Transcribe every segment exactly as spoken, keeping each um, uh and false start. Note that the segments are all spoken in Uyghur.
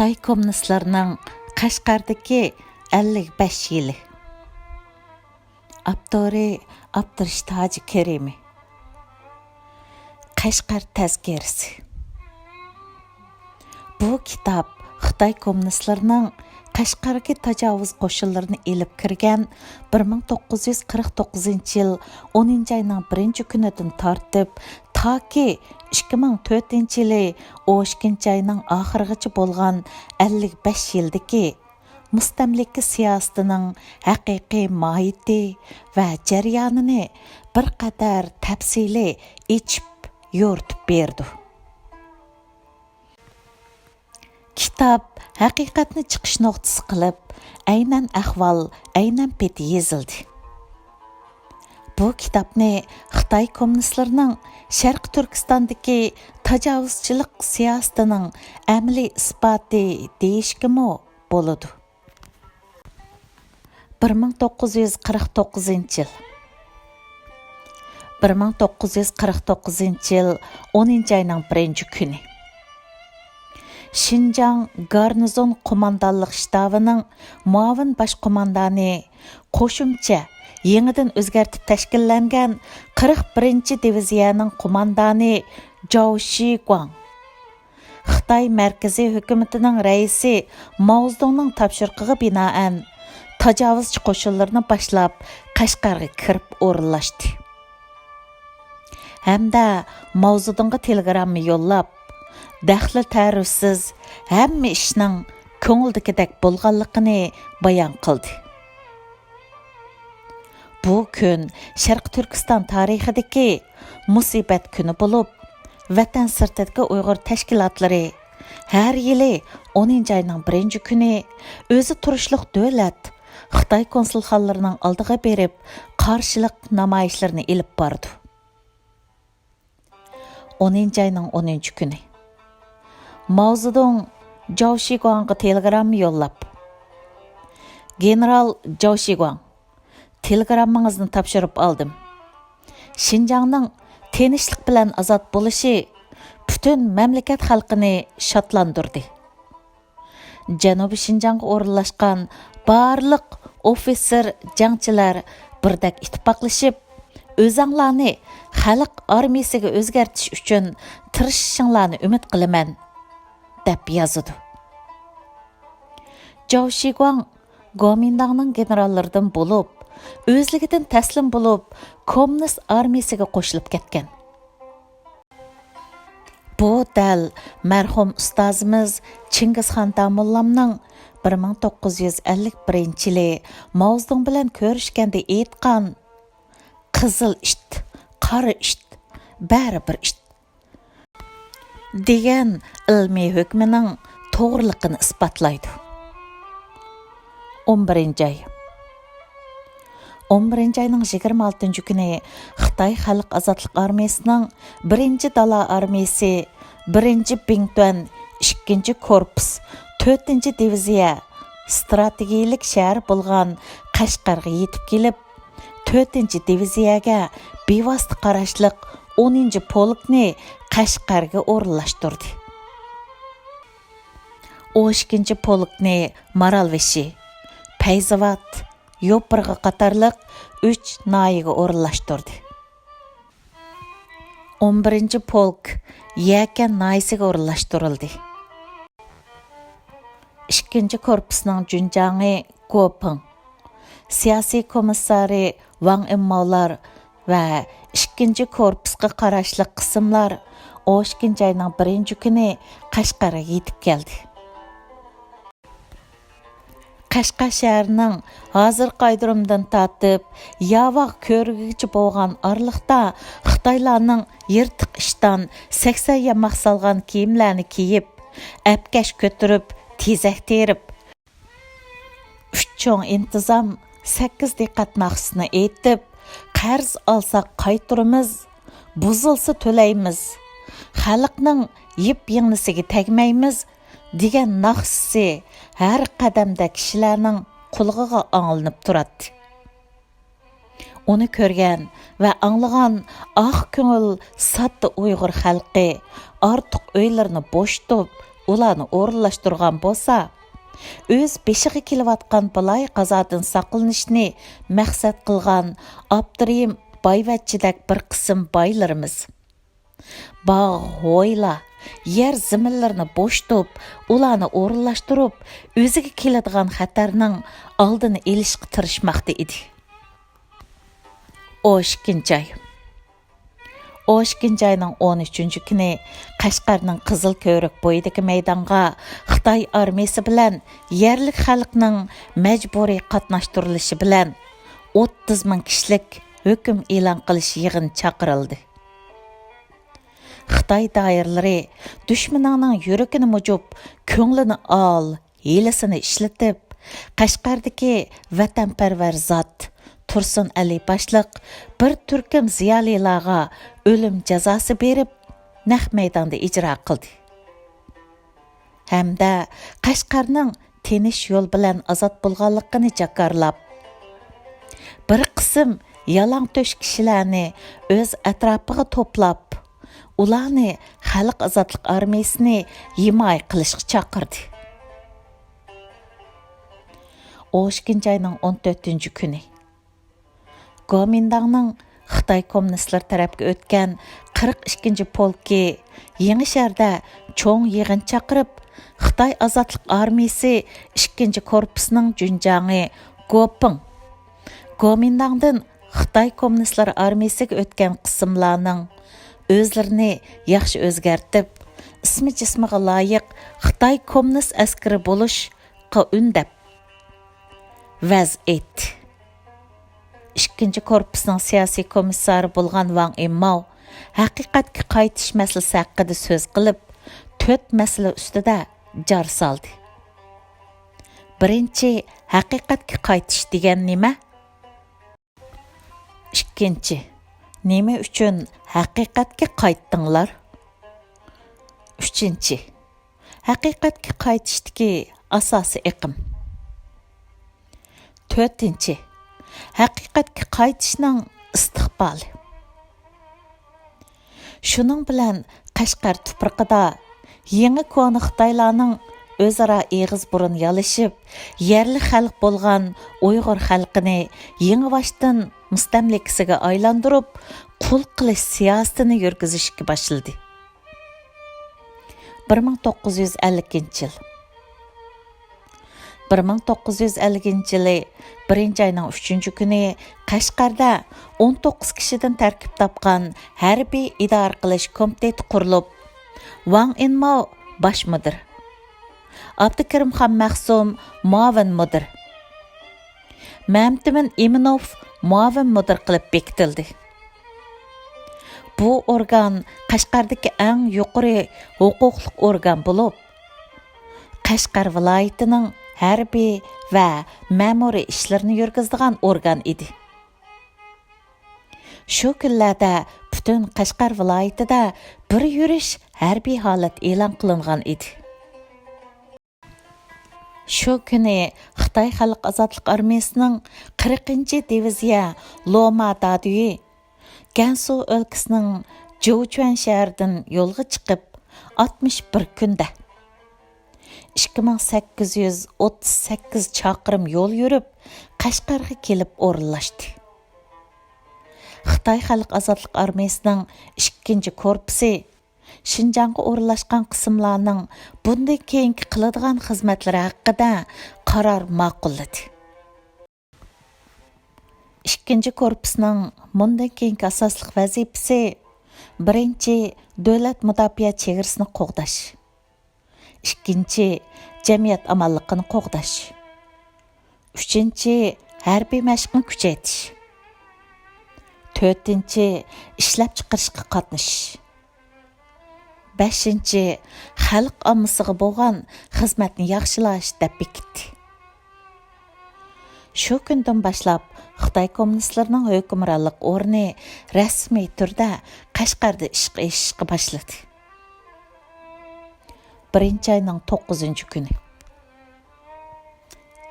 خىتاي كوممۇنىستلىرىنىڭ قەشقەردىكى ئەللىك بەش يىلى. ئاپتورى ئابدۇرېشىت ھاجى كېرىمى. قەشقەر تەزكىرىسى. بۇ كىتاب خىتاي كوممۇنىستلىرىنىڭ قەشقەرگە تاجاۋۇز قوشۇنلىرىنى ئېلىپ كىرگەن بىر مىڭ توققۇز يۈز قىرىق توققۇزىنچى يىل ئونىنچى ئاينىڭ بىرىنچى كۈنىدىن تارتىپ، تاكى ئىككى مىڭ تۆتىنچى يىلى ئون ئىككىنچى ئاينىڭ ئاخىرىغىچە بولغان ئەللىك بەش يىلدىكى مۇستەملىكە سىياسىتىنىڭ ھەقىقىي ماھىيىتى ۋە جەريانىنى بىر قەدەر تەپسىلىي ئېچىپ يورۇتۇپ بېرىدۇ. كىتاب ھەقىقەتنى چىقىش نۇقتىسى قىلىپ، ئەينەن ئەھۋال، ئەينەن پېتى يېزىلدى. بۇ كىتابنى خىتاي كوممۇنىستلىرىنىڭ شەرقىي تۈركىستاندىكى تاجاۋۇزچىلىق سىياسىتىنىڭ ئەمەلىي ئىسپاتى دېيىشكىمۇ بولىدۇ. بىر مىڭ توققۇز يۈز قىرىق توققۇزىنچى يىل. بىر مىڭ توققۇز يۈز قىرىق توققۇزىنچى يىل ئونىنچى ئاينىڭ بىرىنچى كۈنى. شىنجاڭ گارنىزون قوماندانلىق شتابىنىڭ مۇئاۋىن باش قوماندانى قوشۇمچە يېڭىدىن ئۆزگەرتىپ تەشكىللەنگەن قىرىق بىرىنچى دىۋىزىيەنىڭ قوماندانى جاۋ شىگۇاڭ. خىتاي مەركىزىي ھۆكۈمىتىنىڭ رەئىسى ماۋزېدۇڭنىڭ تاپشۇرۇقىغا بىنائەن، تاجاۋۇزچى قوشۇنلىرىنى باشلاپ، قەشقەرگە كىرىپ ئورۇنلاشتى. ھەمدە ماۋزېدۇڭغا تېلېگرامما يوللاپ، دەخلى-تەرۇزسىز ھەممە ئىشنىڭ كۆڭۈلدىكىدەك بولغانلىقىنى بايان قىلدى. بۇ كۈن شەرقىي تۈركىستان تارىخىدىكى مۇسىبەت كۈنى بولۇپ، ۋەتەن سىرتىدىكى ئۇيغۇر تەشكىلاتلىرى ھەر يىلى ئونىنچى ئاينىڭ بىرىنچى كۈنى ئۆزى تۇرۇشلۇق دۆلەت، خىتاي كونسۇلخانىلىرىنىڭ ئالدىغا بېرىپ، قارشىلىق نامايىشلىرىنى ئېلىپ بارىدۇ. ئونىنچى ئاينىڭ ئونىنچى كۈنى. ماۋزېدۇڭ جاۋ شىگۇاڭغا تېلېگرامما يوللاپ، «گېنېرال جاۋ شىگۇاڭ، تېلېگراممىڭىزنى تاپشۇرۇپ ئالدىم. شىنجاڭنىڭ تىنچلىق بىلەن ئازاد بولۇشى پۈتۈن مەملىكەت خەلقىنى شادلاندۇردى. جەنۇبىي شىنجاڭغا ئورۇنلاشقان بارلىق ئوفىتسېر، جەڭچىلەر بىردەك ئىتتىپاقلىشىپ، ئۆزەڭلارنى خەلق ئارمىيىسىگە ئۆزگەرتىش ئۈچۈن تىرىشىشىڭلارنى ئۈمىد قىلىمەن» دەپ يازىدۇ. جاۋ شىگۇاڭ گومىنداڭنىڭ گېنېراللىرىدىن بولۇپ، ئۆزلۈكىدىن تەسلىم بولۇپ، كوممۇنىست ئارمىيىسىگە قوشۇلۇپ كەتكەن. بۇ دەل مەرھۇم ئۇستازىمىز چىڭگىزخان داموللامنىڭ بىر مىڭ توققۇز يۈز ئەللىك بىرىنچى يىلى ماۋزېدۇڭ بىلەن كۆرۈشكەندە ئېيتقان «قىزىل ئىت، قارا ئىت، بەرىبىر ئىت» دېگەن ئىلمىي ھۆكمىنىڭ توغرىلىقىنى ئىسپاتلايدۇ. ئون بىرىنچى ئاي. ئون بىرىنچى ئاينىڭ يىگىرمە ئالتىنچى كۈنى خىتاي خەلق ئازادلىق ئارمىيىسىنىڭ بىرىنچى دالا ئارمىيىسى، بىرىنچى بىڭتۈەن، ئىككىنچى كورپۇس، تۆتىنچى دىۋىزىيە، ئىستراتېگىيەلىك شەھەر بولغان قەشقەرگە يېتىپ كېلىپ، تۆتىنچى دىۋىزىيەگە بىۋاسىتە قاراشلىق ئونىنچى پولكنى قەشقەرگە ئورۇنلاشتۇردى. ئون ئىككىنچى پولكنى مارالبېشى، پەيزاۋات، يوپۇرغا قاتارلىق ئۈچ ناھىيەگە ئورۇنلاشتۇردى. ئون بىرىنچى پولك يەكەن ناھىيەسىگە ئورۇنلاشتۇرۇلدى. ئىككىنچى كورپۇسنىڭ جۈنجاڭى گوپىڭ، سىياسىي كومىسسارى ۋاڭ ئىمماۋلار ۋە ئىككىنچى كورپۇسقا قاراشلىق قىسىملار ئون ئىككىنچى ئاينىڭ بىرىنچى كۈنى قەشقەرگە يېتىپ كەلدى. قەشقەر شەھىرىنىڭ ھازىرقى ئايرودرومىدىن تارتىپ ياۋاغ كۆۋرۈكىگىچە بولغان ئارىلىقتا خىتايلارنىڭ يىرتىق ئىشتان، سەكسەن ياماق سالغان كىيىملەرنى كىيىپ، ئەپكەش كۆتۈرۈپ، تېزەك تېرىپ، ئۈچ چوڭ ئىنتىزام، سەككىز دىققەت ناخشىسىنى ئېيتىپ، «قەرز ئالساق قايتۇرىمىز، بۇزۇلسا تۆلەيمىز، خەلقنىڭ يىپ يىڭنىسىگە تەگمەيمىز» دېگەن ناخشىسى ھەر قەدەمدە كىشىلەرنىڭ قۇلىقىغا ئاڭلىنىپ تۇراتتى. ئۇنى كۆرگەن ۋە ئاڭلىغان ئاق كۆڭۈل ساددا ئۇيغۇر خەلقى ئارتۇق ئۆيلىرىنى بوشىتىپ، ئۇلارنى ئورۇنلاشتۇرغان بولسا، ئۆز بېشىغا كېلىۋاتقان بالايىقازادىن ساقلىنىشنى مەقسەت قىلغان ئابدۇرېھىم بايۋەچچىدەك بىر قىسىم بايلىرىمىز باغ، ھويلا، يەر زېمىنلىرىنى بوشىتىپ، ئۇلارنى ئورۇنلاشتۇرۇپ، ئۆزىگە كېلىدىغان خەتەرنىڭ ئالدىنى ئېلىشقا تىرىشماقتا ئىدى. ئون ئىككىنچى ئاي. ئون ئىككىنچى ئاينىڭ ئون ئۈچىنچى كۈنى قەشقەرنىڭ قىزىل كۆۋرۈك بويىدىكى مەيدانغا خىتاي ئارمىيىسى بىلەن يەرلىك خەلقنىڭ مەجبۇرىي قاتناشتۇرۇلۇشى بىلەن ئوتتۇز مىڭ كىشىلىك ھۆكۈم ئېلان قىلىش يىغىنى چاقىرىلدى. خىتاي دائىرىلىرى دۈشمىنىڭنىڭ يۈرىكىنى مۇجۇپ، كۆڭلىنى ئال، ھىيلىسىنى ئىشلىتىپ، قەشقەردىكى ۋەتەنپەرۋەر زات تۇرسۇن ئەلى باشلىق بىر تۈركۈم زىيالىيلارغا ئۆلۈم جازاسى بېرىپ، نەق مەيداندا ئىجرا قىلدى. ھەمدە قەشقەرنىڭ تىنچ يول بىلەن ئازاد بولغانلىقىنى جاكارلاپ، بىر قىسىم يالاڭتۆش كىشىلەرنى ئۆز ئەتراپىغا توپلاپ، ئۇلارنى خەلق ئازادلىق ئارمىيىسىنى ھىمايە قىلىشقا چاقىردى. ئون ئىككىنچى ئاينىڭ ئون تۆتىنچى كۈنى گومىنداڭنىڭ خىتاي كوممۇنىستلىرى تەرەپكە ئۆتكەن قىرىق ئىككىنچى پولكى يېڭىشەھەردە چوڭ يىغىن چاقىرىپ، خىتاي ئازادلىق ئارمىيىسى ئىككىنچى كورپۇسىنىڭ جۈنجاڭى گوپىڭ، گومىنداڭدىن خىتاي كوممۇنىستلار ئارمىيىسىگە ئۆتكەن قىسىملارنىڭ ئۆزلىرىنى ياخشى ئۆزگەرتىپ، ئىسمى جىسمىغا لايىق خىتاي كوممۇنىست ئەسكىرى بولۇشقا ئۈندەپ، ۋەز ئېيتتى. ئىككىنچى كورپۇسنىڭ سىياسىي كومىسسارى بولغان ۋاڭ ئىنماۋ ھەقىقەتكە قايتىش مەسىلىسى ھەققىدە سۆز قىلىپ، تۆت مەسىلە ئۈستىدە جار سالدى. بىرىنچى، ھەقىقەتكە قايتىش دېگەن نېمە؟ ئىككىنچى، نېمە ئۈچۈن ھەقىقەتكە قايتتىڭلار؟ ئۈچىنچى، ھەقىقەتكە قايتىشتىكى ئاساسىي ئېقىم. تۆتىنچى، ھەقىقەتكە قايتىشنىڭ ئىستىقبالى. شۇنىڭ بىلەن قەشقەر تۇپرىقىدا يېڭى كونا خىتايلارنىڭ ئۆزئارا ئېغىز بۇرۇن يالىشىپ، يەرلىك خەلق بولغان ئۇيغۇر خەلقىنى يېڭىباشتىن مۇستەملىكىسىگە ئايلاندۇرۇپ، قۇل قىلىش سىياسىتىنى يۈرگۈزۈشكە باشلىدى. بىر مىڭ توققۇز يۈز ئەللىكىنچى يىل. بىر مىڭ توققۇز يۈز ئەللىكىنچى يىلى بىرىنچى ئاينىڭ ئۈچىنچى كۈنى قەشقەردە ئون توققۇز كىشىدىن تەركىب تاپقان ھەربىي ئىدارە قىلىش كومىتېتى قۇرۇلۇپ، ۋاڭ ئىنماۋ باش مۇدىر، ئابدۇكېرىمخان مەخسۇم مۇئاۋىن مۇدىر، مەمتىمىن ئىمىنوف مۇئاۋىن مۇدىر قىلىپ بېكىتىلدى. بۇ ئورگان قەشقەردىكى ئەڭ يۇقىرى ھوقۇقلۇق ئورگان بولۇپ، قەشقەر ۋىلايىتىنىڭ ھەربىي ۋە مەمۇرىي ئىشلىرىنى يۈرگۈزىدىغان ئورگان ئىدى. شۇ كۈنلەردە پۈتۈن قەشقەر ۋىلايىتىدە بىر يۈرۈش ھەربىي ھالەت ئېلان قىلىنغان ئىدى. شۇ كۈنى خىتاي خەلق ئازادلىق ئارمىيىسىنىڭ قىرىقىنچى دىۋىزىيە لوما دادۈيى گەنسۇ ئۆلكىسىنىڭ جوۋچۈەن شەھىرىدىن يولغا چىقىپ، ئاتمىش بىر كۈندە ئىككى مىڭ سەككىز يۈز ئوتتۇز سەككىز چاقىرىم يول يۈرۈپ، قەشقەرگە كېلىپ ئورۇنلاشتى. خىتاي خەلق ئازادلىق ئارمىيىسىنىڭ ئىككىنچى كورپۇسى شىنجاڭغا ئورۇنلاشقان قىسىملارنىڭ بۇندىن كېيىنكى قىلىدىغان خىزمەتلىرى ھەققىدە قارار ماقۇللىدى. ئىككىنچى كورپۇسنىڭ مۇندىن كېيىنكى ئاساسلىق ۋەزىپىسى، بىرىنچى، دۆلەت مۇداپىئە چېگرىسىنى قوغداش. ئىككىنچى، جەمئىيەت ئامانلىقىنى قوغداش. ئۈچىنچى، ھەربىي مەشىقنى كۈچەيتىش. تۆتىنچى، ئىشلەپچىقىرىشقا قاتنىشىش. بەشىنچى، خەلق ئاممىسىغا بولغان خىزمەتنى ياخشىلاش دەپ بېكىتتى. شۇ كۈندىن باشلاپ خىتاي كوممۇنىستلىرىنىڭ ھۆكۈمرانلىق ئورنى رەسمىي تۈردە قەشقەردە ئىشقا ئېشىشقا باشلىدى. بىرىنچى ئاينىڭ توققۇزىنچى كۈنى.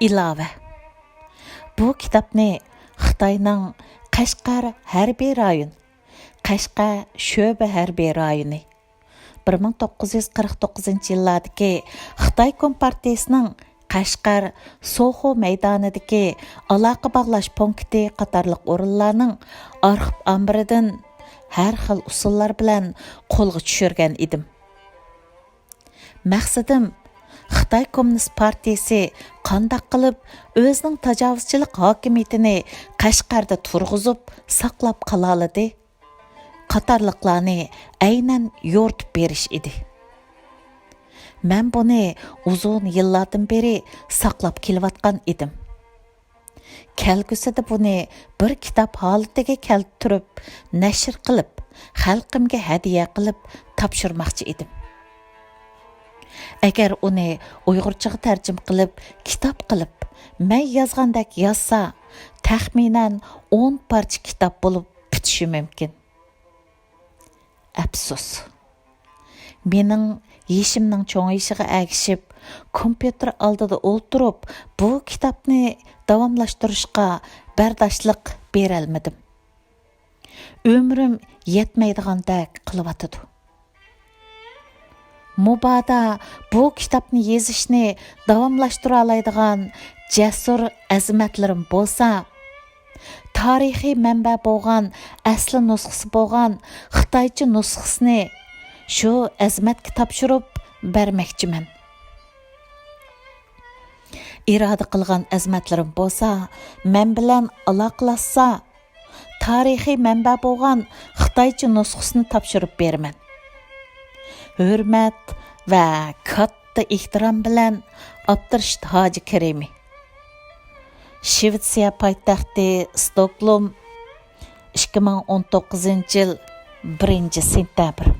ئىلاۋە. بۇ كىتابنى خىتاينىڭ قەشقەر ھەربىي رايون، قەشقەر شۆبە ھەربىي رايونى، بىر مىڭ توققۇز يۈز قىرىق توققۇزىنچى يىللاردىكى خىتاي كومپارتىيىسىنىڭ قەشقەر، سوخۇ مەيدانىدىكى ئالاقە باغلاش پونكىتى قاتارلىق ئورۇنلارنىڭ ئارخىپ ئامبىرىدىن ھەر خىل ئۇسۇللار بىلەن قولغا چۈشۈرگەن ئىدىم. مەقسىتىم، خىتاي كوممۇنىست پارتىيىسى قانداق قىلىپ ئۆزىنىڭ تاجاۋۇزچىلىق ھاكىمىيىتىنى قەشقەردە تۇرغۇزۇپ ساقلاپ قالالىدى؟ قاتارلىقلارنى ئەينەن يورۇتۇپ بېرىش ئىدى. مەن بۇنى ئۇزۇن يىللاردىن بېرى ساقلاپ كېلىۋاتقان ئىدىم. كەلگۈسىدە بۇنى بىر كىتاب ھالىتىگە كەلتۈرۈپ، نەشر قىلىپ، خەلقىمگە ھەدىيە قىلىپ تاپشۇرماقچى ئىدىم. ئەگەر ئۇنى ئۇيغۇرچىغا تەرجىمە قىلىپ، كىتاب قىلىپ، مەن يازغاندەك يازسا، تەخمىنەن ئون پارچە كىتاب بولۇپ پۈتۈشى مۇمكىن. ئەپسۇس. مېنىڭ يېشىمنىڭ چوڭىيىشىغا ئەگىشىپ، كومپيۇتېر ئالدىدا ئولتۇرۇپ، بۇ كىتابنى داۋاملاشتۇرۇشقا بەرداشلىق بېرەلمىدىم. ئۆمرۈم يەتمەيدىغاندەك قىلىۋاتىدۇ. مۇبادا بۇ كىتابنى يېزىشنى داۋاملاشتۇرالايدىغان جەسۇر ئەزىمەتلىرىم بولسا، تارىخىي مەنبە بولغان ئەسلى نۇسخىسى بولغان خىتايچە نۇسخىسىنى شۇ ئەزىمەتكە تاپشۇرۇپ بەرمەكچىمەن. ئىرادە قىلغان ئەزىمەتلىرىم بولسا، مەن بىلەن ئالاقىلاشسا، تارىخىي مەنبە بولغان خىتايچە نۇسخىسىنى تاپشۇرۇپ بېرىمەن. ھۆرمەت ۋە كاتتا ئېھتىرام بىلەن، ئابدۇرېشىت ھاجى كېرىمى. شىۋېتسىيە پايتەختى ستوكگولم، ئىككى مىڭ ئون توققۇزىنچى يىل، بىرىنچى سېنتەبىر.